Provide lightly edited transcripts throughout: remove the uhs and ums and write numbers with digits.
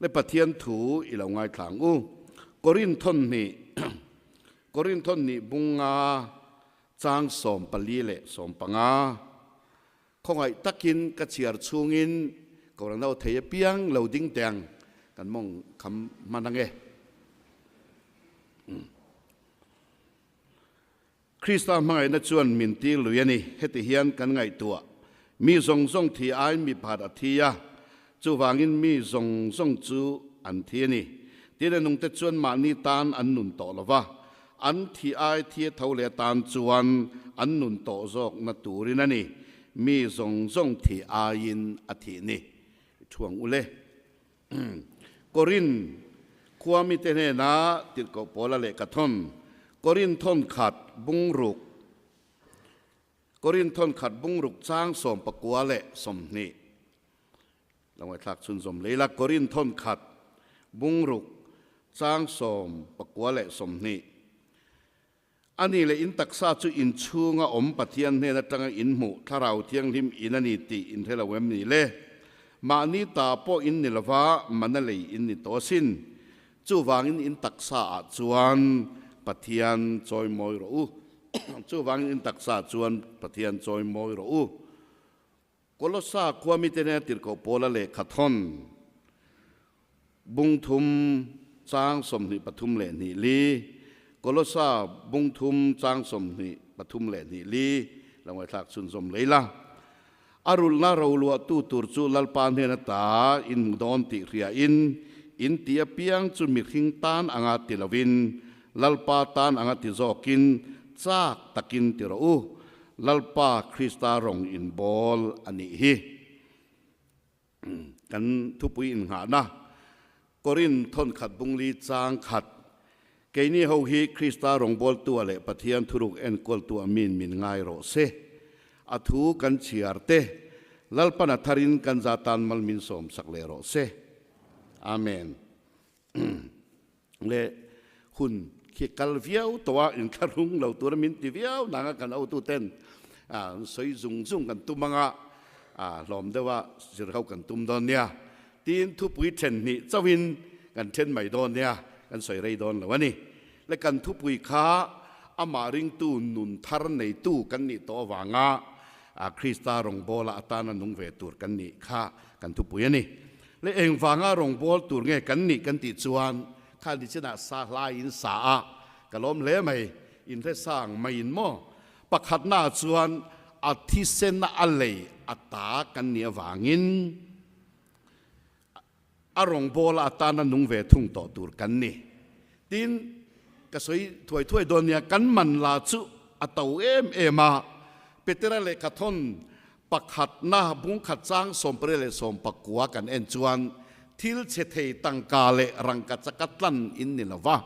Le Pathian thu i lo ngaithla ang u. Korinthon hnih Korinthon hnih bunga chang 14 leh 15. Khawngaih takin ka chhiar chhungin Kohhran ho thei apiang lo ding teh ang kan mawng kham hman ang e. Krista hmangaihna chuan min tir lui a ni. Heti hian kan ngaihtuah, Mi zawng zawng thi aiin mi pakhat a thi a, chuvangin mi zawng zawng chu an thi a ni. Tin, a nungte chuan mahni tan an nun tawh lo va, an thi ai thi a tho leh atan chuan an nun tawh zawkna turin a ni. Mi zawng zawng thi aiin a thih ni. I thuang u le. Korin khua mite hnena tirhkoh Paula lehkha thawn, Korin thawn khat bungruk, Korin thawn khat bungruk chang 19 leh 20. Lo ngaihthlak chhunzawm lei la, Korin thawn khat bungruk chang 19 leh 20. Ani leh in taksa chu in chhunga awm Pathian hnen atanga in hmuh Thlarau Thianghlim in a ni tih in hre lo em ni le? Mahni ta pawh in ni lova mana lei in ni tawh asin. Chuvangin in taksa ah chuan Pathian chawi mawi rawh u. Chuvangin in taksa ah chuan Pathian chawi mawi rawh u. Kolosa khua mite hnena tirhkoh Paula lehkha thawn bung thum chang 23 leh hnih li, Kolosa bung thum chang 23 leh hnih li lo ngaihthlak chhunzawm lei la. A rulhna roluahtu tur chu Lalpa hnen ata in hmu dawn tih hriain in ti apiang chu mihring tan anga ti lovin Lalpa tan anga ti zawkin chak takin ti rawh u. Lalpa Krista rawng inbawl a nih hi. Kan thupui innghahna Korin thawnkhat bungli chang khat, Keini ho hi Krista rawngbawltua leh Pathian thuruk enkawltua min min ngai rawh se. A thu kan chhiar te, Lalpan a tharin kan za tan mal min sawmsak leh rawh se. Amen. Le hun khi kal viau tawh a, inthlahrung lo tura min ti viau nanga kan hotuten sawi zung zung kan tum anga hlawm deuha zir ho kan tum dawn nia. Tin, thupui then hnih chauhin kan then mai dawn nia, kan sawi rei dawn lo a ni. Le kan thupui kha amah ringtu nun thar neitu kan nih tawh avanga Krista rawngbawla atana nung ve tur kan nih kha kan thupui a ni. Le engvanga rawngbâwl tur nge kan nih kan tih chuan kha nichinah sa hlaiin sa a ka lawm hle mai, inhre sang maiin maw? Pakhatnaah chuan a thisena a lei a ta kan nih avangin a rawngbâwla atana nung ve thung tawh tur kan ni. Tin, ka sawi thuai thuai dawn nia, kan man la chu a to em em a, Petera lehkhathawn Pakhatna bungkhat chang 18 leh 19 kan en chuan thil chhe thei tangka leh rangka chaka tlan in ni lo va,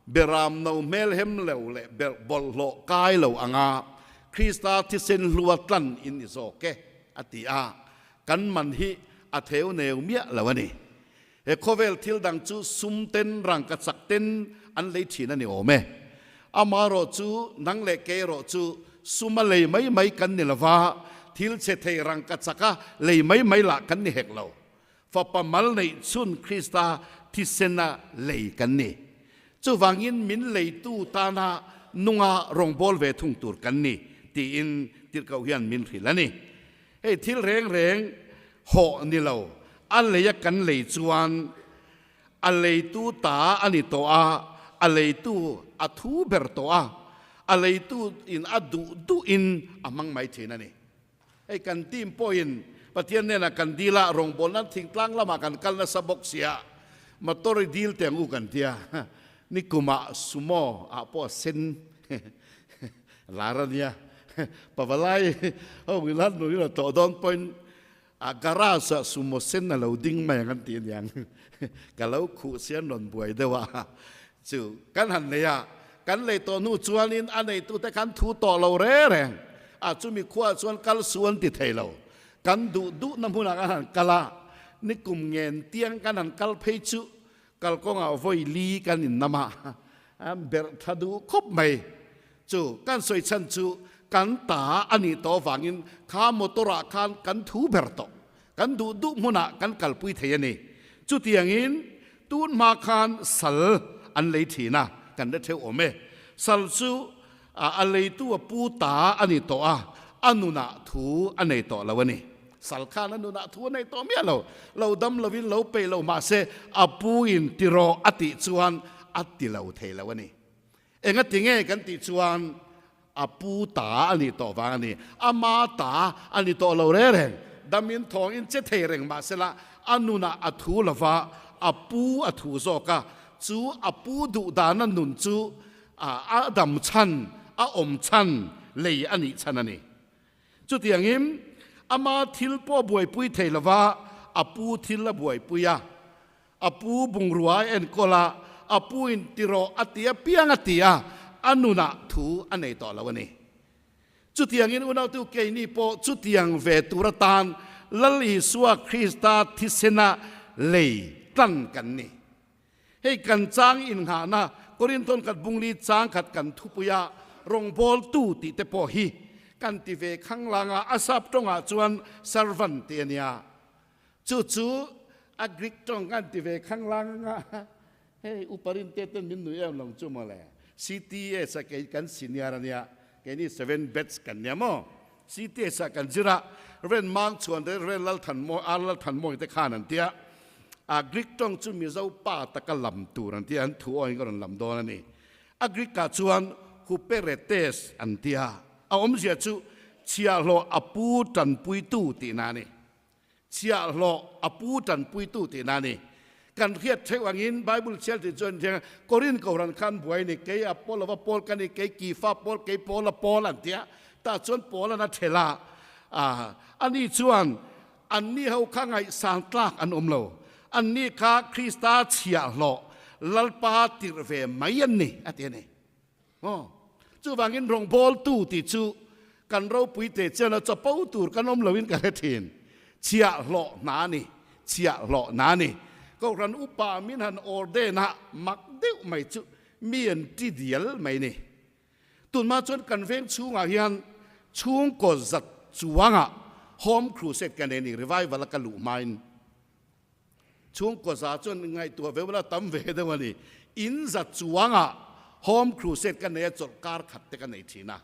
beram no hmel hem lo leh berh bawlhhlawh kai lo anga Krista thisen hlua tlan in ni zawk e, a ti a. Kan man hi a theu neu miah lo a ni. He khawvel thil dang chu sum ten rangka chak ten an lei thin a ni awm e. Amaherawh chu nang leh kei erawh chu sum a lei mai mai kan ni lova, thil chhe thei rangka chaka lei mai mai lah kan ni hek lo. Fapa mal neih chhun Krista thisena lei kan ni. Chuvangin min leitu tana nunga rawngbâwl ve thung tur kan ni tiin tirhkoh hian min hrilh a ni. Hei thil reng reng hawh ni lo, a lei a kan lei chuan a leitu ta a ni tawh a, a leitu a thu ber tawh a, a leitu in a duh duh in a hmang mai thin a ni. Hei kan team pawhin Pathian hnenah kan dil a, rawngbawlna thingtlang lamah kan kal nasa bawk sia, motor i dil teh ang u kan tia, nikumah sumo ah pawh a sen lar a nia. Pavalai ho ila nui lo tawh dawn pawhin a garage ah sumo sen a lo ding mai ang an ti aniang. Ka lo khuh sian rawn buai deuh a. Chu kan han nei a, kan lei tawh hnu chuanin a neitute khan thu tawh lo reng reng a, chumi khuaah chuan kal su an ti thei lo. Kan duh duhna hmunah kan han kal a, nikum ngen tiang kan han kal phei chu kalkawngah vawi li kan innam a, an berh tha duh khawp mai. Chu kan sawi chhan chu kan ta a nih tawh avangin kha motor ah khan kan thu ber tawh. Kan duh duh hmunah kan kalpui thei a ni. Chutiangin tun hma khan sal an lei thin a, kan hre theuh awm e. Sal chu a leitu a pu ta a ni tawh a, a nunah thu a nei tawh lo a ni. Sal khan a nunah thu a nei tawh miah lo. Lo dam lovin lo peih lo mahse a pu in ti rawh a tih chuan a ti lo thei lo a ni. Engati nge kan tih chuan a pu ta a nih tawh vang a ni. Ama ta a ni tawh lo reng reng. Damin thawngin che thei reng mahsela a nunah a thu lova, a pu a thu zawk a. Chu a pu duh dana nun chu a dam chhan, a awm chhan, lei a nih chhan a ni. Chutiangin ama thil pawh buaipui thei lova, a pu thil a buaipui a. A pu bungrua a enkawl a, a pu in ti rawh a ti apiang a ti a, a nunah thu a nei tawh lo a ni. Chutiangin unautu keini pawh chutiang ve tur atan Lal Isua Krista thisena lei tlan kan ni. Hei kan chang innghahna Korinthon khat bungli chang khat kan thupui a, rawngbawltu tih te pawh hi kan ti ve khanglang a, a sap tawngah chuan servant tih a nia. Chu chu a Greek tawng kan ti ve khanglang anga hei uparin te ten min nui em lo chu mawle. CTS a kei kan senior ania, keini seven batch kan nia maw. CTS ah kan zir a, Ren Mang Chhuan te Ren Lal Than Mawi, Ar Lal Than Mawi te khan an tia. A Greek tawng chu Mizo pa taka lam tur an tia, an thu awin ka rawn lam dawn a ni. A Greek ah chuan Huperetes an tia, a awmzia chu chhiahhlawh a pu tanpuitu tihna a ni. Chhiahhlawh a pu tanpuitu tihna a ni. Kan hriat theuh angin Bible chhiar tih chuan thiang Korin Kohhran khan buai a ni, kei Apollo-a pawl ka ni, kei Kifa pawl, kei Paula pawl an ti a, tah chuan Paula'n a thelh a, ani chuan anni ho kha ngaihsan tlak an awm lo, anni kha Krista chhiahhlawh Lalpa tirh ve mai an ni a ti a ni. Aw, chuvangin rawngbawltu tih chu kan ropui teh chian a, chapo tur kan awm loin ka hre thin. Chhiahhlawh hna a ni, chhiahhlawh hna a ni. Kohhran upa min han ordain a, mak deuh mai chu mi an ti dial mai ni. Tunhma chuan kan veng chhungah hian chhungkaw zat chuangah Home Crusade ka nei a ni, revival a ka luh hmain. Chhungkaw za chuan ngaihtuah ve ula tam ve deuh a ni. In za chuangah Home Crusade ka nei a, chawlh kar khat te ka nei thin a.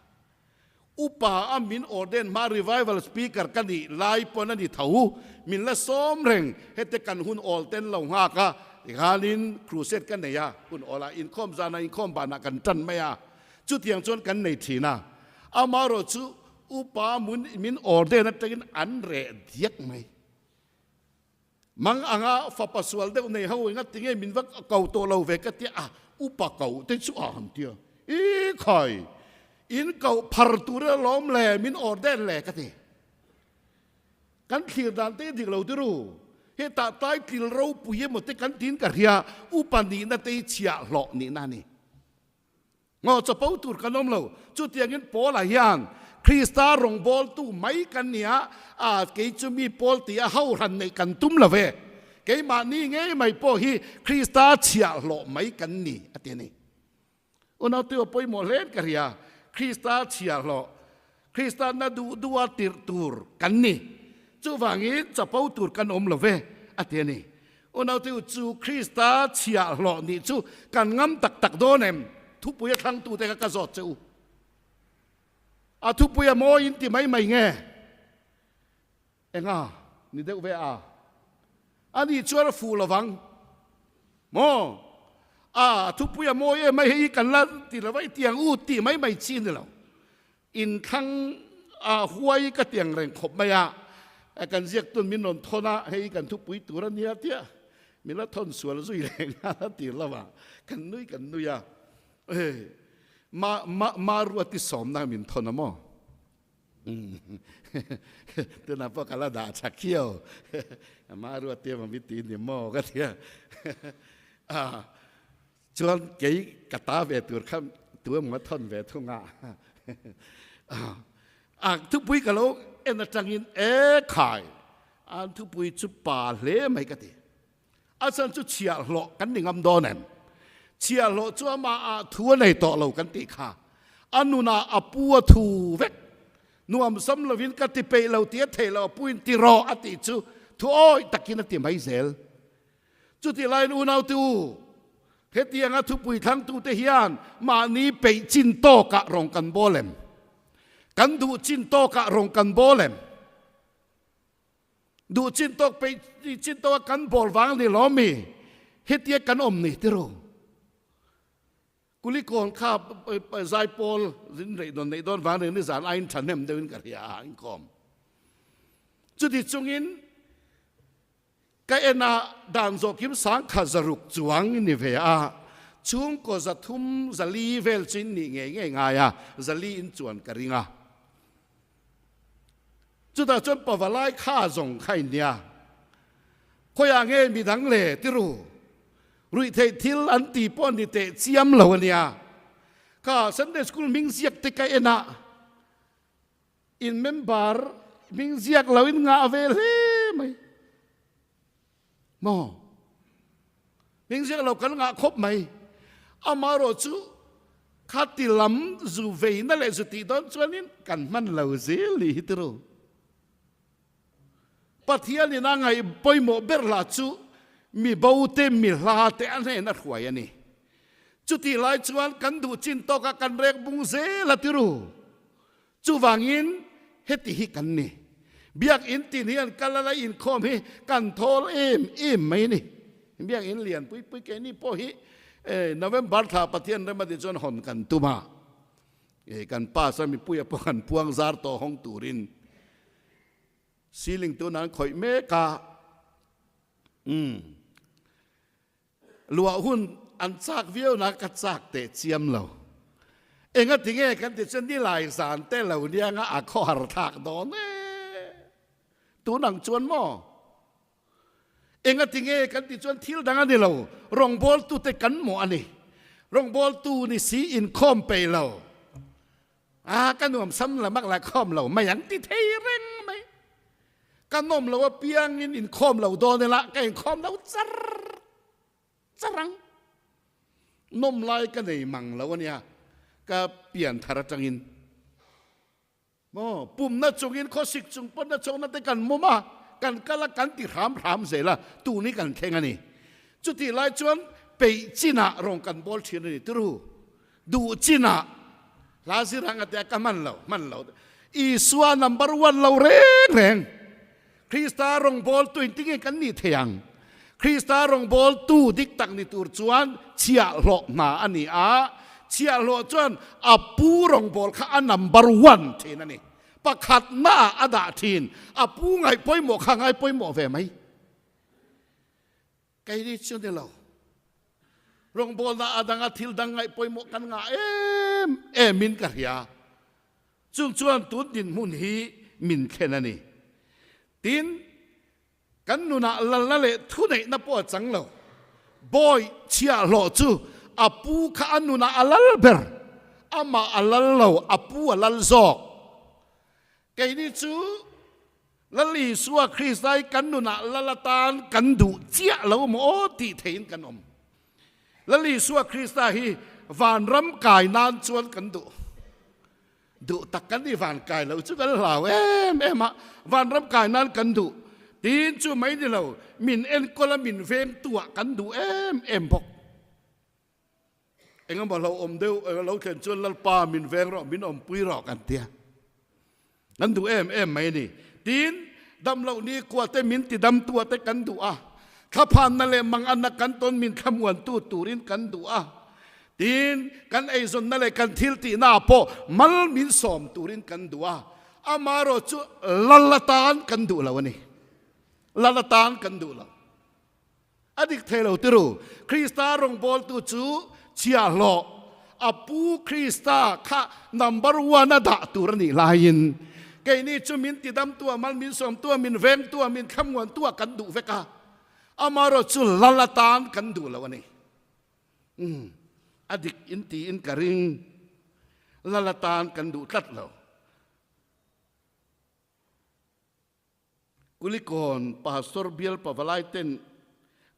Upa a min ordain hma revival speaker ka nih lai pawn a ni tho. Min la sawm reng, hete kan hun awl ten lo nghak a, tikhanin crusade ka nei a, hun awl ah inkhawm zanah inkhawm banah kan tan mai a. Chutiang chuan kan nei thin a. Amaherawhchu upa min ordain atangin an reh diak mai. Mang anga fapa sual deuh nei ho enga tinge min va ko tawh lo ve ka tia a, upa ko te chu a han tia. I khai, in koh phar tur alawm le, min order le ka ti. Kan thlir dan te dik lo tiru. Hetah tlai tlil ropui emaw te kan tiin ka hria, upa nihna te hi chhiahhlawh nihna a ni. Ngaw chapo tur kan awm lo. Chutiangin Paula hian Krista rawngbawltu mai kan ni a, a kei chu mi Paul ti a hauhran neih kan tum lo ve. Keimahni ngei mai pawh hi Krista chhiahhlawh mai kan ni a ti a ni. Unautu a pawimawh hlen ka hria, Krista chhiahhlawh, Krista na duh duha tirh tur kan ni. Chuvangin chapo tur kan awm lo ve a ti a ni. Unaute chu Krista chhiahhlawh nih chu kan ngam tak tak dawn em? Thupui a thlangtute kha ka zawt che u. A thupui a mawi in ti mai mai nge? Enga ni deuh ve a? A nih chuan a fuh lovang maw? A thupui a mawi em mai hei kan la ti lo va i tiang u tih mai mai chi ni lo. Inthlang a huai ka tiang reng khawp mai a, kan ziaktun min rawn thawn a, hei kan thupui tur a nia tia min la thawn sual zui leh nghal a tir lo a, kan nui kan nui a, ma ma ma ruati sawmna min thawn a maw? Tunah pawh ka la dah tha khiau, ma ruati emaw mi ti ni maw ka tia a. Chuan kei ka ta ve tur kha tu emaw a thawn ve thung a. A thupui ka lo en atangin e khai an thupui chu pa hle mai ka ti. A chhan chu chhiahhlawh kan ni ngam dawn em? Chhiahhlawh chu amah ah thu a nei tawh lo kan tih kha. A nunah a pu a thu vek. Nuam sam lovin ka ti peih lo tih a theih loh a puin ti rawh a tih chu thu awih takin a ti mai zel. Chutih laiin unaute u, hetianga thupui thlangtute hian mahni peih chin tawkah rawng kan bawl em? Kan duh chin tawkah rawng kan bawl em? Duh chin tawk peih chin tawka kan bawl vang ni lawm mi? Hetia kan awm ni tiru. Kulikawn kha zaipawl zin reih dawn neih dawn vang reng nizan aiin thahnem deuhin ka hria a inkhawm. Chuti chungin ka en a dan zawhkim sangkha zaruk chuang i ni ve a, chhungkaw zathum zali vel chu in nih ngei ngei ngai a, zali in chuan ka ring a. Chutah chuan pavalai kha zawng kha in nia. Khawiah nge midang le tiru? Ruihtheih thil an ti pawh ni teh chiam lo a nia. Kha Sunday School hming ziak te ka en a, in member hming ziak lo in ngah ve hle mai. Maw? Hming ziak lo kan ngah khawp mai. Amaherawh chu khati lam zu veina leh zu tih dawn chuanin kan hman lo zel ni hi tiru. Pathianin a ngaih pawimawh ber lah chu mi bo te, mi hla te a hnen a hruai a ni. Chutih lai chuan kan duh chin tawkah kan rek bung zel a tiru. Chuvangin heti hi kan ni. Biakinn tin hi an kal a la inkhawm hi kan thawl em em mai a ni. Biakinn lian pui pui keini pawh hi November thla Pathian rem a tih chuan hawn kan tum a. Kan pass a mipuia pawh kan puang zar tawh hawng turin Ceiling tun an khawih mek a, umm luah hun an chak viau na ka chak teh chiam lo. Enga ti nge kan ti chuan nilai zan te lo nia nga a khawhar thlak dawn e. Tun ang chuan maw? Enga ti nge kan ti chuan thil dang a ni lo, rawngbawltute kan mawh a ni. Rawngbawltu ni si inkhawm peih lo. A ka nuam sam la mak la khawm lo mai ang ti thei reng mai. Ka nawm lo apiangin inkhawm lo dawn ila ka inkhawm lo char char ang. Nawm lai ka nei mang lo ania ka pian thar atangin. Maw pumna chungin khawsik chung pawn a chawhna te kan mum a, kan kal a kan ti hram hram zel a, tun hi kan thleng a ni. Chutih lai chuan peih chinah rawn kan bawl thin a ni turu. Duh chinah hla zir ang a tia ka hman lo, hman lo. Isua number one lo reng reng. Krista rawngbawltu in tinge kan nih thei ang? Krista rawngbawltu dik tak ni tur chuan chhiahhlawh hna a ni a, chhiahhlawh chuan a pu rawngbâwl kha a number one thin a ni. Pakhatnaah a dah thin, a pu ngaih pawimawh kha ngai pawimawh ve mai. Keini chu ni lo. Rawngbawlna a danga thil dang ngaih pawimawh kan ngah em emin ka hria. Chung chuan tun dinhmun hi min thlen a ni. Tin, kan nunah lalna leh thuneihna pawh a chang lo. Bawi chhiahhlawh chu a pu kha a nunah a lal ber. Amah a lal lo, a pu a lal zawk. Keini chu Lal Isua Krista hi kan nunah lal atan kan duh chiah lo maw aw tih theihin kan awm. Lal Isua Krista hi vanram kai nan chuan kan duh. Duh tak kan ni van kai lo chu kan hlau em em a, vanram kai nan kan duh. Tin chu mai ni lo, min enkawl a min veng tu ah kan duh em em bawk. Engemaw lo awm deuh lo thlen chuan Lalpa min veng rawh, min awmpui rawh kan tia. Kan duh em em mai a ni. Tin, damloh ni kuate min tidamtua te kan duh a, thlaphanna leh manganna kan tawn min thlamuantu turin kan duh a, tin, kan eizawnna leh kan thil tihnaah pawh mal min sawm turin kan duh a, amaherawh chu lal atan kan duh lo a ni. Lal atan kan duh lo. A dik thei lo tiru. Krista rawngbawltu chu chhiahhlawh a pu Krista kha number one a dah tur a nih laiin keini chu min tidamtu a mal min sawmtu a min vengtu a min thlamuantu a kan duh vek a, amaherawh chu lal atan kan duh lo a ni. Umm a dik in tiin ka ring. Lal atan kan duh tlat lo. Kulikawn Pastor bial pavalai ten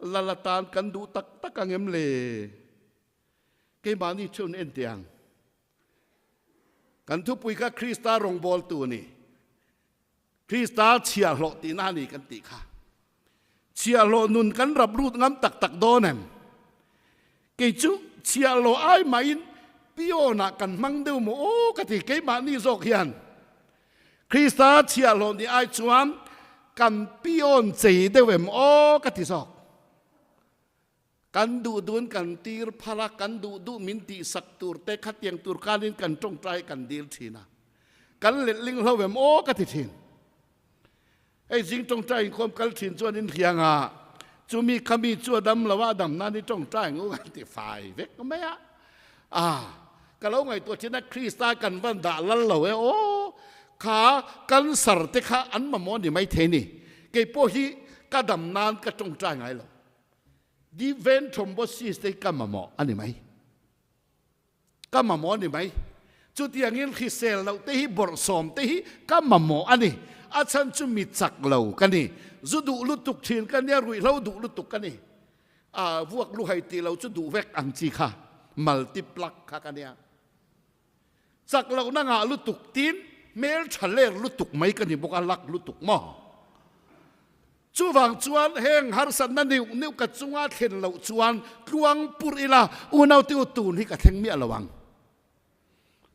lal atan kan duh tak tak ang em le? Keimahni chhun en teh ang. Kan thupui kha Krista rawngbawltu a ni. Krista chhiahhlawh tihna a ni kan tih kha. Chhiahhlawh nun kan rap lut ngam tak tak dawn em? Kei chu chhiahhlawh ai mahin pion-ah kan hmang deuh maw aw ka ti keimahni zawk hian. Krista chhiahhlawh ni ai chuan kan pion chei deuh em aw ka ti zawk. Kan duh duhin kan tir phal a, kan duh duh min tihsak tur te khatiang tur kanin kan tawngtai kan dil thin a. Kan letling hlo em aw ka ti thin. Hei zing tawngtai inkhawm kal thin chuan in hliang a, chumi khami chu a dam lo a, a dam nan i tawngtai ngu kan ti fai vek mai a. Ah, ka lo ngaihtuah thin a, Krista kan van dah lal lo e aw, kha cancer te kha an mamawh ni maithei ni. Kei pawh hi ka dam nan ka tawngtai ngai lo. Deep vein thrombosis te hi ka mamawh a ni mai. Ka mamawh a ni mai. Chutiangin hrisel loh te hi bawrhsawm te hi ka mamawh a ni. A chhan chu mi chak lo ka ni. Zu duh lutuk thin ka nia, ruihhlo duh lutuk ka ni. A vuak luhai tih lo chu duh vek ang chi kha, multiplug kha ka nia. Chak lohna ngah lutuk tin hmel tha ler lutuk mai ka ni bawk a, lak lutuk maw? Chuvang chuan heng harsatna neuh neuh ka chunga thlen loh chuan tluang pur ila unaute u tun hi ka thleng miah lo ang.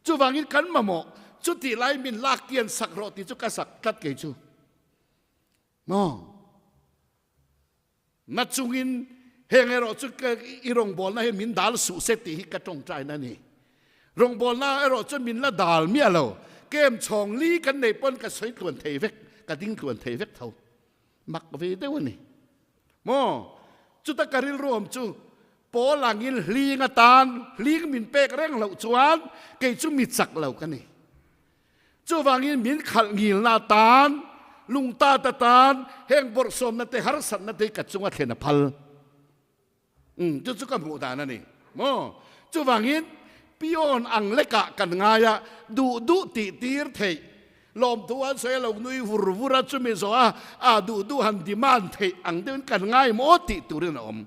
Chuvangin kan mamawh chutih lai min lak kian sak rawh tih chu ka sak tlat kei chu. Maw? Na chungin heng erawh chu ka i rawngbawlna hi min dal suh se tih hi ka tawngtaina a ni. Rawngbawlna erawh chu min la dal miah lo. Kem chhawng li kan nei pawn ka sawi tluan thei vek, ka ding tluan thei vek tho. Mak ve deuh a ni. Maw? Chuta ka rilru awm chu pawl angin hling atan hling min pek reng loh chuan kei chu mi chak lo ka ni. Chuvangin min khalh ngilna atan, lungtat atan, heng bawrhsawmna te, harsatna te hi ka chunga thlen a phal. Umm, chu chu ka hmuh dan a ni maw? Chuvangin pion ang lekah kan ngai a, duh duh tih tir theih, lawmthu an sawi a lo nui vur vur a, chumi zawh a, a duh duh han demand theih ang deuhin kan ngai maw tih turin a awm.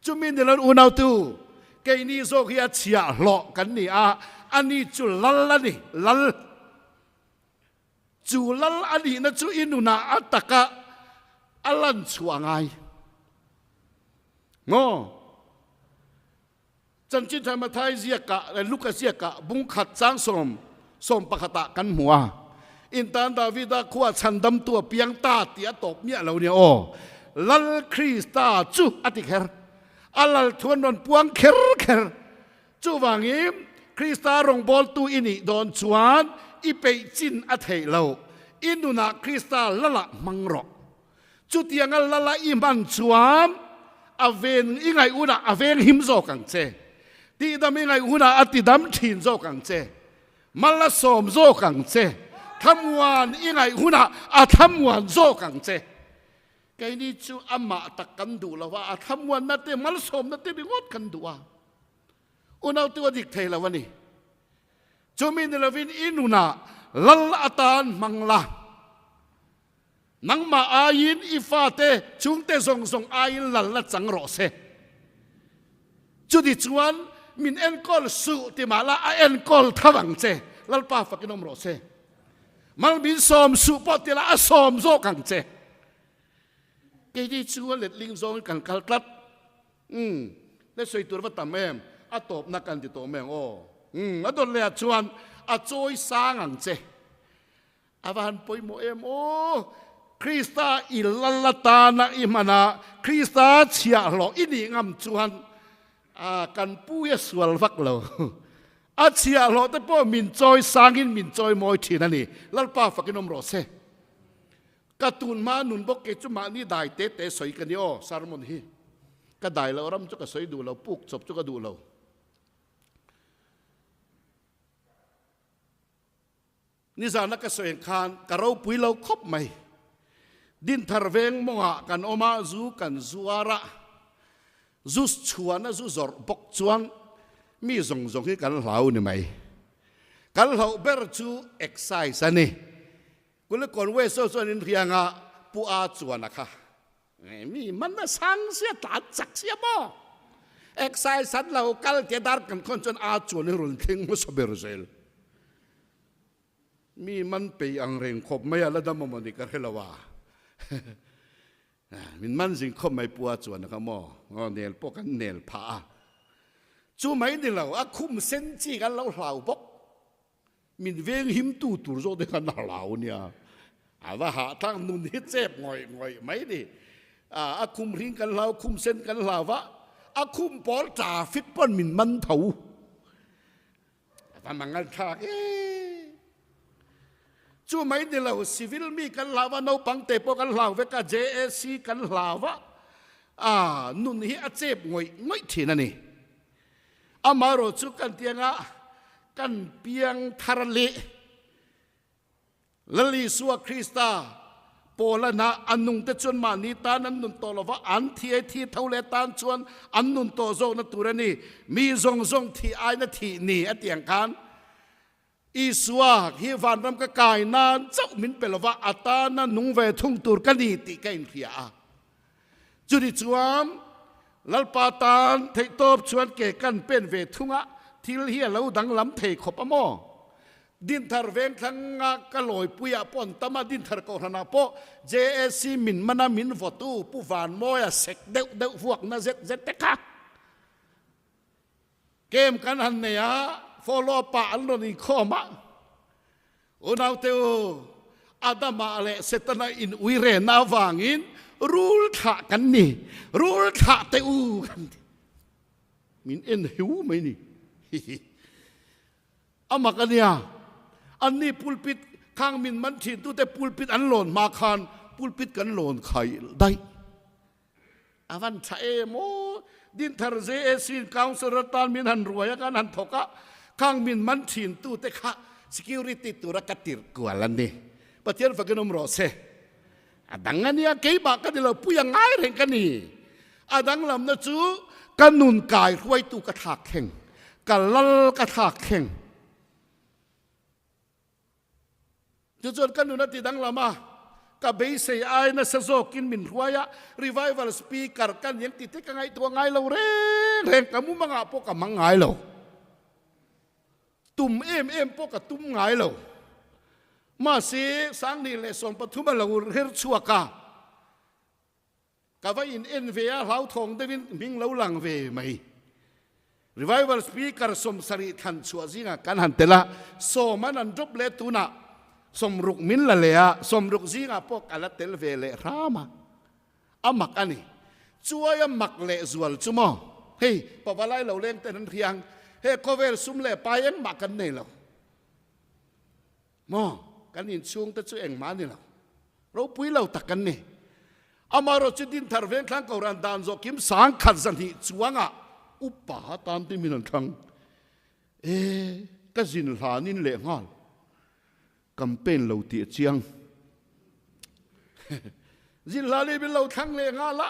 Chumi ni lo unautu, Keini zawk hi a chhiahhlawh kan ni a, ani chu lal a ni, lal. Chu lal a nihna chu i nunah a taka a lan chhuah ngai. Maw? Chanchin Tha Mathai ziakah leh Luka ziakah bung khat chang sawm, sawm pakhatah kan hmu a. In tan Davida khua chhandamtu a piang ta tih a tawp miah lo nia aw. Lal Krista chu a ti kher. A lal thu an rawn puang kher kher. Chuvangin, Krista rawngbawltu i nih dawn chuan i peih chin a theih lo. I nunah Krista lala hmang rawh. Chutianga lala i hman chuan a ven i ngaih hunah a veng him zawk ang che. Tihdam i ngaih hunah a tidam thin zawk ang che. Mal a sawm zawk ang che. Thlamuan i ngaih hunah a thlamuan zawk ang che. Keini chu amah tak kan duh lo a, a thlamuanna te, malsawmna te ringawt kan duh a. Unautu a dik thei lo a ni. Chumi ni lovin i nunah lal atan hmang la. Nangmah aiin i fate chhungte zawng zawng aiin lal la chang rawh se. Chuti chuan min enkawl suh ti mah la a enkawl tho ang che. Lalpa fakin awm rawh se. Mal min sawm suh pawh ti la a sawm zawk ang che. Keini chu a letling zawngin kan kal tlat. Umm, le sawi tur va tam em, a tawpna kan ti tawh mai ang aw. Umm, a dawt lehah chuan a chawi sang ang che. A va han pawimawh em aw! Krista i lal atana i hman a, Krista chhiahhlawh i nih ngam chuan a kan pu hi a sual vak lo. A chhiahhlawh te pawh min chawi sangin min chawi mawi thin a ni. Lalpa fakin awm rawh se. Ka tun hma nun bawk kei chu mahni dai te te sawi ka ni aw sermon hi. Ka dai loh ram chu ka sawi duh lo, puk chawp chu ka duh lo. Nizana ka sawi ang khan ka ropui lo khawp mai. Dinthar veng mawngah kan awm a, zu kan zuar a, zu chhuana zu zawrh bawk chuan mi zawng zawng hi kan hlau ni mai. Kan hlauh ber chu excise a ni. Kulikawn West ho chuan inhrianga Pu A chuan a kha. Mi man a sang sia tlan chak sia maw? Excise an lo kal tia dar kan khawn chuan a chuan i rawn thleng hmasa ber zel. Mi man pei ang reng khawp mai a la dam a mawni ka hre lo a. Min man zing khawp mai pua chuan a kha maw nel pawh kan nel phah a. Chu mai ni lo, a khum sen chi kan lo hlau bawk. Min veng him tu tur zawk te khan a hlau nia. A va hah thlak nun hi chep ngawih ngawih mai ni. A khum hring kan hlau, khum sen kan hlau va, a khum pawl traffic pawn min man tho. A va mangal thlak e. Chu mai ni lo, civil mi kan hlau a, naupang te pawh kan hlau vek a, JAC kan hlau a, a nun hi a chep ngawih ngawih thin a ni. Amaherawh chu kan tianga kan piang thar leh Lal Isua Krista Paulana a nungte chuan mahni tan an nun tawh lova, an thi ai thi tho leh tan chuan an nun tawh zawkna tur a ni. Mi zawng zawng thih aina thih ni a tih ang khan Isua hi vanram ka kai nan chauh min pe lova, a tana nung ve thung tur ka ni tih ka inhria a. Chuni chuan Lalpa tan theihtawp chuan ke kan pen ve thung a, thil hi a lo danglam thei khawp a maw? Dinthar vengthlanga ka lawipuiah pawh an tam a, Dinthar Kohhranah pawh JAC min mana min vawtu Pu Vanmawia sek deuh deuh vuakna zet zet te kha kem kan han nei a, follow up ah an rawn inkhawm a. Unaute u, Adama leh Setana in ui rena avangin rul thlah kan ni, rul thlah teh u kan ti. Min en heu mai ni. Hihi. A mak a nia, anni pulpit khang min man thin tute pulpit an lawn hma khan pulpit kan lawn khai daih. A van tha em aw, Dinthar JAC in councillor atan min han ruai a kan han thawk a, khang min man thin tute kha security tura ka tirh kual a ni. Pathian fakin awm rawh se. A dang a nia, keimah ka ni lo, pui a ngai reng ka ni. A danglamna chu ka nun kai hruaitu ka thlak thleng, ka lal ka thlak thleng. Chu chuan ka nun a ti danglam a, ka beisei ai nasa zawkin min hruai a, revival speaker ka ni ang tih te ka ngaihtuah ngai lo reng reng, ka mumangah pawh ka hmang ngai lo. Tum em em pawh ka tum ngai lo. Mahse, Sangni leh 13 a lo her chhuak a, ka va in en ve a, hlauthawng deuhin hming lo lang ve mai. Revival Speaker 70 thlan chhuah zingah kan han tel a, sawm an han drop leh tunah 60 min la leh a, 60 zingah pawh ka la tel ve leh hram a. A mak a ni. Chuai a mak leh zual chu maw? Hei, pavalai lo leng ten an hria ang. He khawvel sum leh pai engmah kan nei lo. Maw? Kan inchhung te chu engmah a ni lo. Ropui lo tak kan ni. Amaherawh chu Dinthar Vengthlang Kohhran dan zawh kim 10,000 zahnih chuangah upa tan te min an thlang. E, ka zin hlanin leh nghal. Campaign lo tih a chiang. Zinhlali min lo thlang leh nghal a,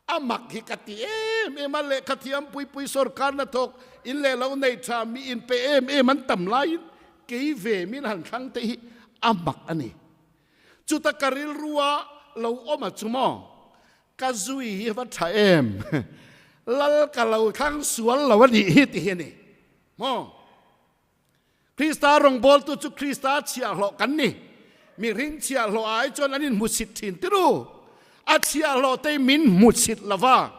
a mak hi ka ti em em a, lehkha thiam pui pui sorkar na thawk in leh lo nei tha mi in pe em em an tam laiin kei ve min han thlang te hi a mak a ni. Chuta ka rilrua lo awm a chu maw? Ka zui hi va tha em? Lal ka lo thlang sual lo a nih hi ti hi a ni maw? Krista rawngbawltu chu Krista chhiahhlawh kan ni. Mihring chhiahhlawh ai chuan an inhmusit thin tiru. A chhiahhlawh te min hmusit lova,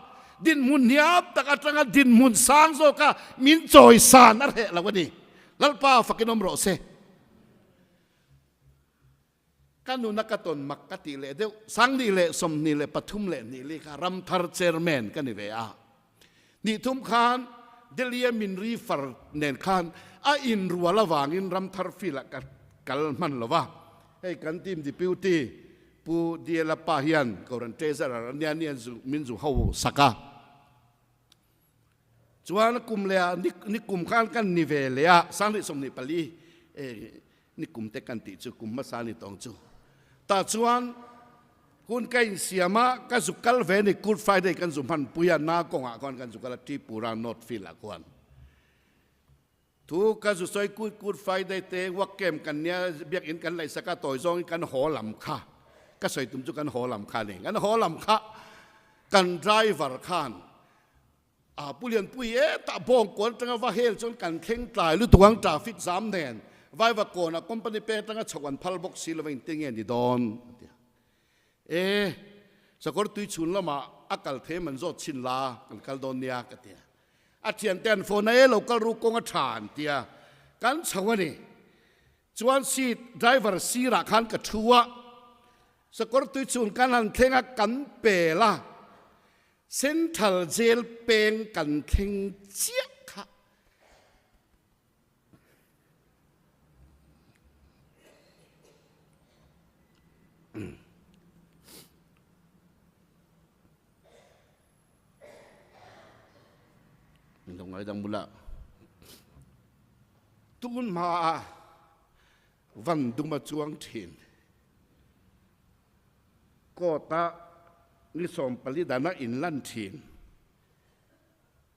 dinhmun hniam tak atanga dinhmun sang zawka min chawisan a hreh lo a ni. Lalpa fakin awm rawh se. Ka nuna ka tawn mak ka tih leh deuh, 2023 leh li kha Ramthar Chairman ka ni ve a. Ni thum khan Delhi-a min refer nen khan a inrual avangin Ramthar field-ah ka kal hman lo va. Hei kan team deputy Pu DL pa hian Kohhran Treasurer a nia ni min zu ho sak a. Chuan kum leh ah ni kum khan kan ni ve leh a, 2024 ni kum te kan tih chu kum hmasa ni tawng chu. Tah chuan hun ka insiam a, ka zu kal ve ni Good Friday kan zu hman pui a, na kawngah khuan kan zu kal a, Tripura North Field ah khuan. Thu ka zu sawi Good Friday te work camp kan nia biakinn kan laihsak a, tawi zawngin kan haw lam kha, ka sawi tum chu kan haw lam kha a ni. Kan haw lam kha kan driver khan A Pu Lianpui e tah bawng kawn atanga va hel chuan kan thleng tlai lutuk ang traffic zam nen Vaiva kawnah company peng atanga chhoh an phal bawk si lova engtin nge ni dawn a ti a. E. Sakawr tui chhun lamah a kal thei man zawt chhin la, kan kal dawn nia ka ti a. A thiante an phone a, e lo kal ru kawng a tha an ti a, kan chho a ni. Chuan seat driver sirah khan ka thu a, sakawr tui chhun kan han thleng a, kan pel a, Central Jail peng kan thleng chiah kha. Min lo ngaidang bula tun hma a van duma chuang thin court a ni 14 dana inlan thin.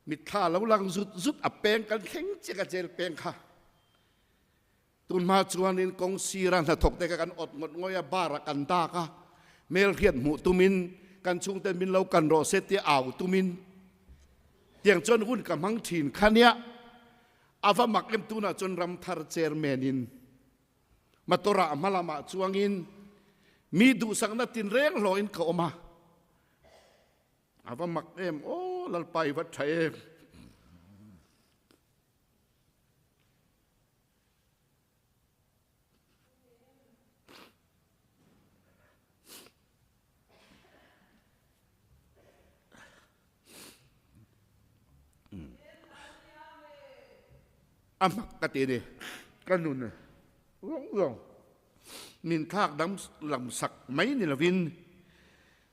Mitthla lo lang zut zut a peng kan thleng chiah a jail peng kha. Tunhma chuanin kawng sira hnathawk te kha kan awt ngawt ngawih a, bar ah kan dak a, hmel hriat hmuh tumin kan chhungten min lo kan rawh se tia au tumin tiang chuan hun ka hmang thin kha nia. A va mak em tunah chuan Ramthar chairman in motor ah hma lamah chuangin mi duhsakna tinreng hlawhin ka awm a. A va mak em aw Lalpa i va tha em. A mak ka ti ni ka nun zawng zawng min thlak dang lam sak mai ni lovin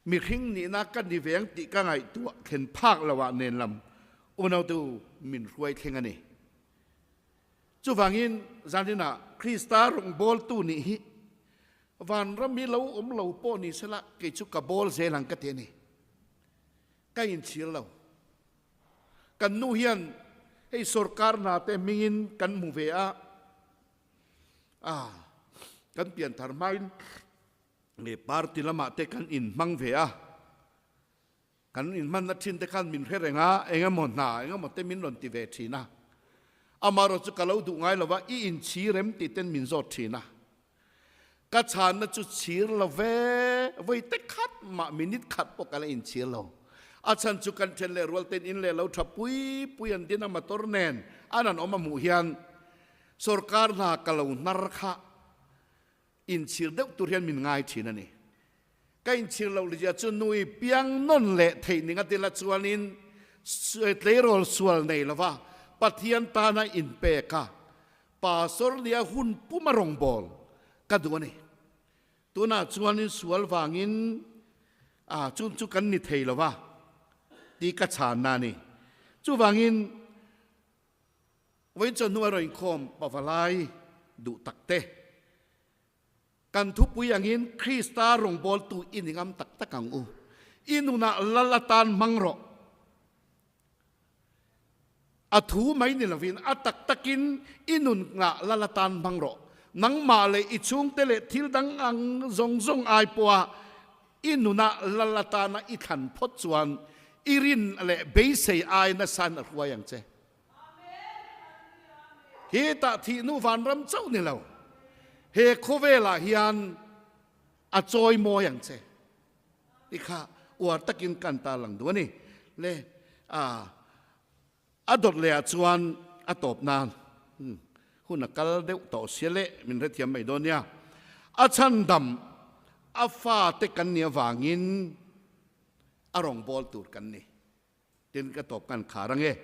Mihring nihna ka ni veng tih ka ngaihtuah thlen phak lo ah nen lam unautu min hruai thleng a ni. Chuvangin zanin ah Krista rawngbawltu nih hi vanram hi lo awm lo pawh ni sela kei chu ka bawl zel ang ka ti a ni. Ka inchhir lo. Kan nu hian hei sorkar hna te hmingin kan hmu ve a, ah kan pianthar hmain Nge party lamah te kan inhmang ve a, kan inhmanna thin te khan min hre reng a, eng emaw hna eng emaw te min rawn ti ve thin a. Amaherawh chu ka lo duh ngai lo va, i inchhir em tih ten min zawt thin a. Ka chhanna chu chhir lo ve, vawi te khat mah minute khat pawh ka la inchhir lo. A chhan chu kan then leh rual ten in leh lo tha pui pui an din a motor nen an han awm a hmuh hian sorkar hna ka lo hnar kha Inchhir deuh tur hian min ngai thin a ni. Ka inchhir loh lizia chu nui piang nawn leh theih ning a tila chuanin tleirawl sual nei lova Pathian tana inpek a, Pastor nia hun puma rawngbâwl ka duh a ni. Tunah chuanin sual vangin a chun chu kan ni thei lova tih ka chhanna a ni. Chuvangin Vawiin chuan hnuai rawn inkhawm pavalai duh tak te, kan thupui angin Krista rawngbawltu i ni ngam tak tak ang u. I nunah lal atan hmang rawh. A thu mai ni lovin a tak takin i nunah lal atan hmang rawh. Nangmah leh i chhungte leh thil dang ang zawng zawng ai pawha i nunah lal atana i thlan phawt chuan i rin leh beisei ai nasain a hruai ang che. Hi tah thih nu vanram chauh ni lo, he khawvelah hian a chawi mawi ang che ti kha uar takin kan ta lang duh a ni. Le a a dawt leh ah chuan a tawp nan hun a kal deuh tawh sia leh min hrethiam mai dawn nia. A chhandam a fate kan nih avangin a rawngbâwl tur kan ni. Tin ka tawp kan khar ange.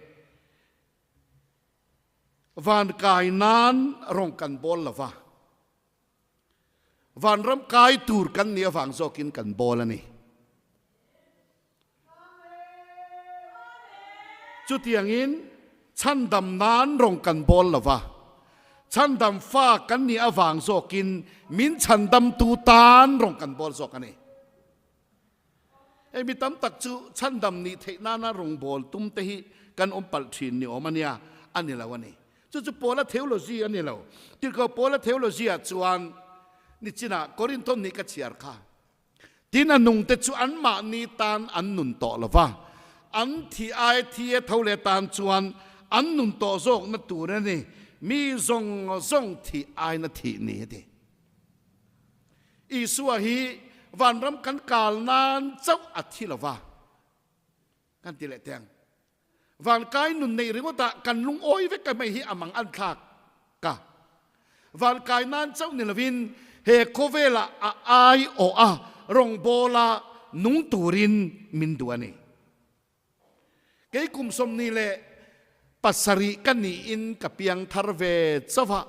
Van kai nan rawng kan bawl lova. Vanram kai tur kan nih avang zawkin kan bawl a ni. Chutiangin chhandam nan rawng kan bawl lova. Chhandam fa kan nih avang zawkin min chhandamtu tan rawng kan bawl zawk a ni. Hei mi tam tak chu chhandam nih theih nana rawngbâwl tum te hi kan awm palh ṭhin ni awm a nia, a ni lo a ni. Chu chu Paula theology a ni lo. Tirhkoh Paula theology-ah chuan nichinah Korinthon nih ka chhiar kha. Tin a nungte chu anmahni tan an nun tawh lo va, an thi ai thi e tho leh tan chuan an nun tawh zawkna tur a ni, mi zawng zawng thih aina thih ni a ti. Isua hi vanram kan kal nan chauh a thi lova kan ti leh teh ang. Vankai nun neih ringawtah kan lungawi vek ka mai hi a mang an thlak ka. Vankai nan chauh ni lovin he khawvelah a ai awh a rawngbawla nung turin min duh a ni. Kei kum 27 ka niin ka piang thar ve chauh a,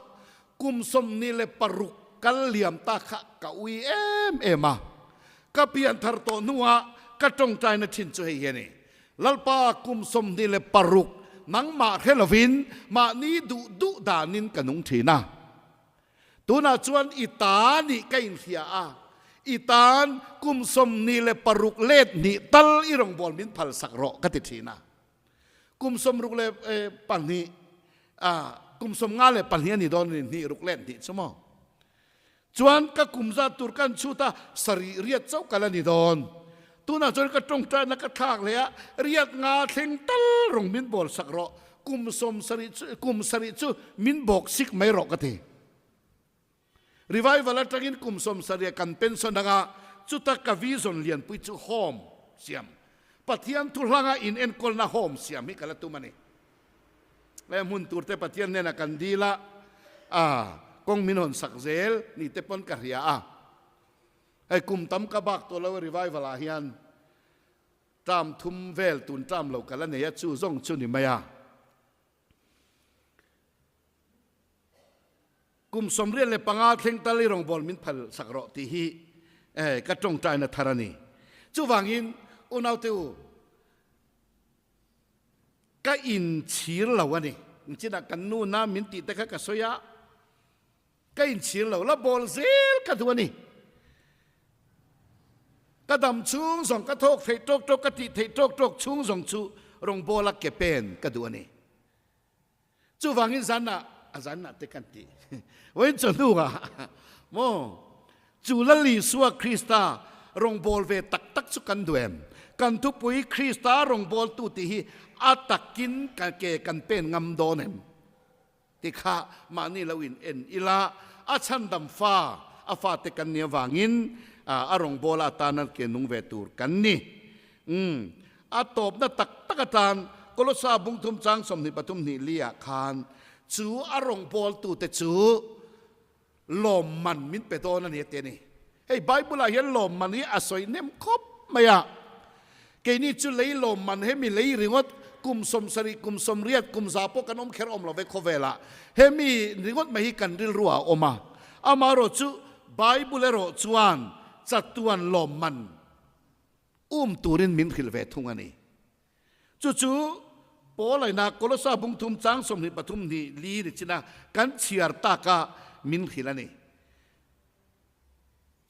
kum 26 kal liam ta kha ka ui em em a. Ka pian thar tawh hnuah ka tawngtaina thin chu hei hi a ni, Lalpa kum 26 nangmah hre lovin mahni duh duh danin ka nung thin a. Tunah chuan i ta nih ka inhria a, i tan kum 26 let hnih tal i rawngbâwl min phalsak rawh ka ti ṭhin a. Kum 62, kum 52 a ni dawn a ni, hnih ruk let hnih chu maw? Chuan ka kum zat tur kan chhut a, sarih riat chauh kal a ni dawn. Tunah chuan ka ṭawngṭaina ka thlak leh a, riat nga thleng tal rawng min bawlsak rawh, kum 70 chu kum sarih chu min bawk sik mai rawh ka ti. Revival atangin kum 70 kan pension anga chuta ka vision lianpui chu home siam, Pathian thu hlanga in enkawlna home siam hi ka la tum a ni. He hmun tur te Pathian hnenah kan dil a, a kawng min hawn sak zel ni te pawn ka hria a. Hei kum tam ka bak tawh lo revival ah hian Term thum vel tun term lo kal a nei a, chu zawng chu ni mai a. Kum 85 thleng tal i rawngbâwl min phal sak rawh tih hi ka tawngtaina thar a ni. Chuvangin unaute u, ka inchhir lo a ni. Chinah kan nu na min tih te kha ka sawi a, Ka inchhir lo la bawl zel ka duh a ni. Ka dam chhung zawng ka thawk theih tawk tawk ka tih theih tawk tawk chhung zawng chu rawngbawla ke pen ka duh a ni. Chuvangin zanah a zanah te kan ti. Vawiin chawhnuah maw chu Lal Isua Krista rawngbâwl ve tak tak chu kan duh em? Kan thupui Krista rawngbâwltu tih hi a takin ka ke kan pen ngam dawn em? Ti kha mahni lo in en ila, a chhandam fa, a fate kan nih avangin a rawngbawla atana ke nung ve tur kan ni. Umm, a tawpna tak tak atan Kolosa bungthum chang 23 hnih li ah khan chu a rawngbawltute chu lawmman min pe dawn a ni a ti a ni. Hei Bible ah hian lawmman hi a sawi hnem khawp mai a. Keini chu lei lawmman hemi lei ringawt kum 70, kum 80, kum 100 pawh kan awm kher awm lo ve khawvel ah. Hemi ringawt mai hi kan rilru ah a awm a. Amaherawh chu Bible erawh chuan chatuan lawmman um turin min hrilh ve thung a ni. Chu chu Paulaina Kolosa bungthum chang 23 hnih li ni chin a kan chhiar tak a min hrilh a ni.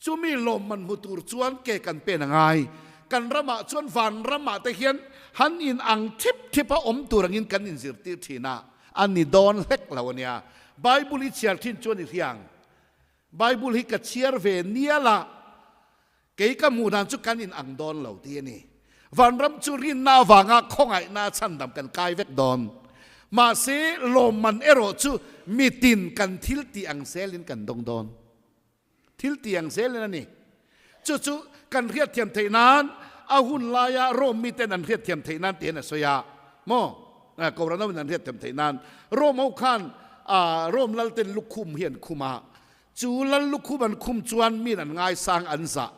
Chumi lawmman hmu tur chuan ke kan pen a ngai. Kan ramah chuan van ramah te hian han in ang thip thip a awm tur angin kan inzirtir thin a, a ni dawn hlek lo a nia. Bible i chhiar thin chuan i hria ang. Bible hi ka chhiar ve nial a, Kei ka hmuh dan chu kan in ang dawn lo ti a ni. Vanram chu rinna avanga khawngaihna chhandam kan kai vek dawn. Mahse, lawmman erawh chu mitin kan thil tih ang zelin kan dawng dawn. Thil tih ang zelin a ni. Chu chu kan hriatthiam theih nan a hun laia Rome miten an hriatthiam theih nan tiin a sawi a. Maw? Kohhran ho in an hriatthiam theih nan Rome ho khan Rome lalten lukhum hi an khum a. Chu lal lukhum an khum chuan min an ngaisang an zah.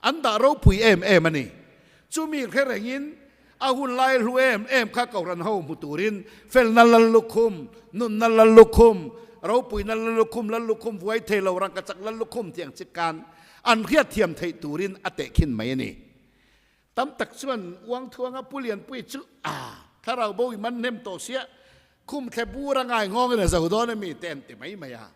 An dah ropui em em a ni. Chumi hre rengin a hun lai hlu em em kha Kohhran ho hmu turin felna lal lukhum, nunna lal lukhum, ropuina lal lukhum, lal lukhum vuai thei lo, rangkachak lal lukhum tih ang chi khan an hriatthiam theih turin a tehkhin mai a ni. Tam tak chuan Uangthuanga Pu Lianpui chu a thlarau bo i man hnem tawh sia, khum thle bur a ngai nghawngin a zo dawn a mi te an ti mai mai a.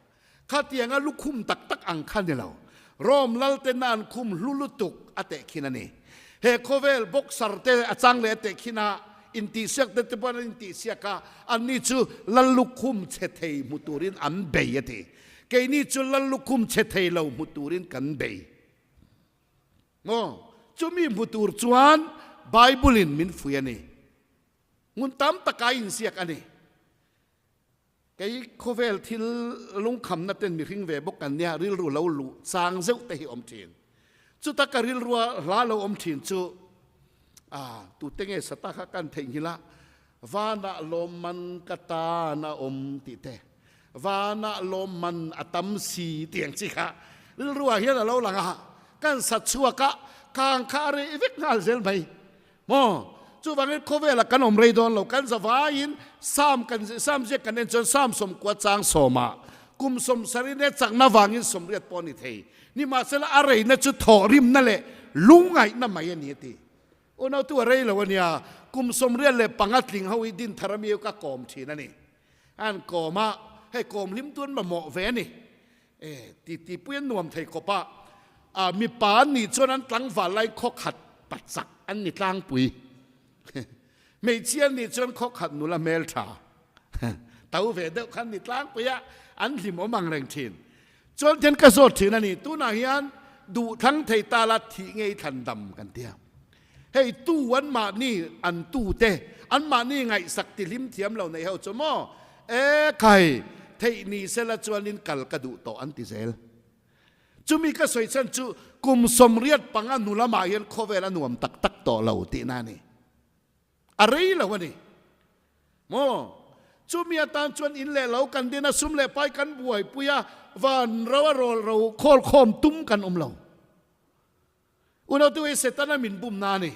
Khatianga lukhum tak tak ang kha ni lo. Rome lalten a an khum hlu lutuk a tehkhin a ni. He khawvel boxer te a chang leh a tehkhin a, intihsiak te te pawh an intihsiak a, anni chu lal lukhum chhe thei hmu turin an bei a ti. Keini chu lal lukhum chhe thei lo hmu turin kan bei. Maw? Chumi hmu tur chuan Bible-in min fuih a ni. Hmun tam taka inziak a ni. Kei khawvel thil lungkhamna ten mihring ve bawk kan nia, rilru lo luh chang zeuh te hi awm thin. Chuta ka rilrua hla lo awm thin chu a tute nge sa ta kha kan theihnghilh a, Vanah lawmman ka tan a awm tih te, Vanah lawmman a tam si tih ang chi kha rilruah hian a lo lang a, kan sa chhuak a, kang kha a reh vek nghal zel mai. Maw? Chuvangin khawvelah kan awm rei dawn lo, kan zavaiin Sam kan Sam ziak kan en chuan Sam sawmkua chang sawmah kum sawmsarih nia chakna vangin sawmriat pawh a ni thei. Nimahsela a reina chu thawhrimna leh lungngaihna mai a ni a ti. Unautu a rei lo a nia, kum 35 tling ho hi Dinthar ami ka kawm thin a ni. An kawm a, hei kawm hlim tu an mamawh ve a ni. E, titi pui an nuam thei khawp a, a mipa an nih chuan an tlangval lai khaw khat pachak an ni tlangpui. Hmeichhia an nih chuan khaw khat nula hmel tha to ve deuh kha an ni tlangpui a, an hlim awm ang reng thin. Chuan then ka zawt thin a ni, tunah hian duh thlang thei ta la thih ngei thlan dam kan ti a. Hei tu an mahni an tu te, an mahni ngaihsak ti hlim thiam lo nei ho chu maw? E khai, theih ni sela chuanin kal ka duh tawh an ti zel. Chumi ka sawi chhan chu kum 85 hnu lamah hian khawvel a nuam tak tak tawh lo tihna a ni. A rei lo a ni. Maw? Chumi atan chuan in leh lo kan din a, sum leh pai kan buaipui a, van ro a rawl ro khawl khawm tum kan awm lo. Unautu hi Setana min bumna a ni.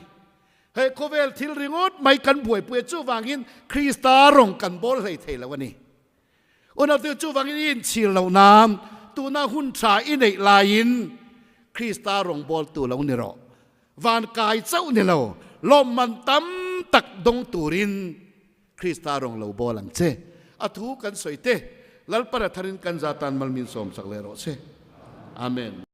Hei khawvel thil ringawt mai kan buaipui a, chuvangin Krista rawng kan bawl hlei thei lo a ni. Unautu chuvangin i inchhir loh nan tuna hun tha i neih laiin Krista rawng bawltu lo ni rawh. Van kai chauh ni lo, lawmman tam tak dawng turin Krista rawng lo bawl ang che. A thu kan sawi te, Lalpara tharin kan za tan mal min sawmsak leh rawh se. Amen.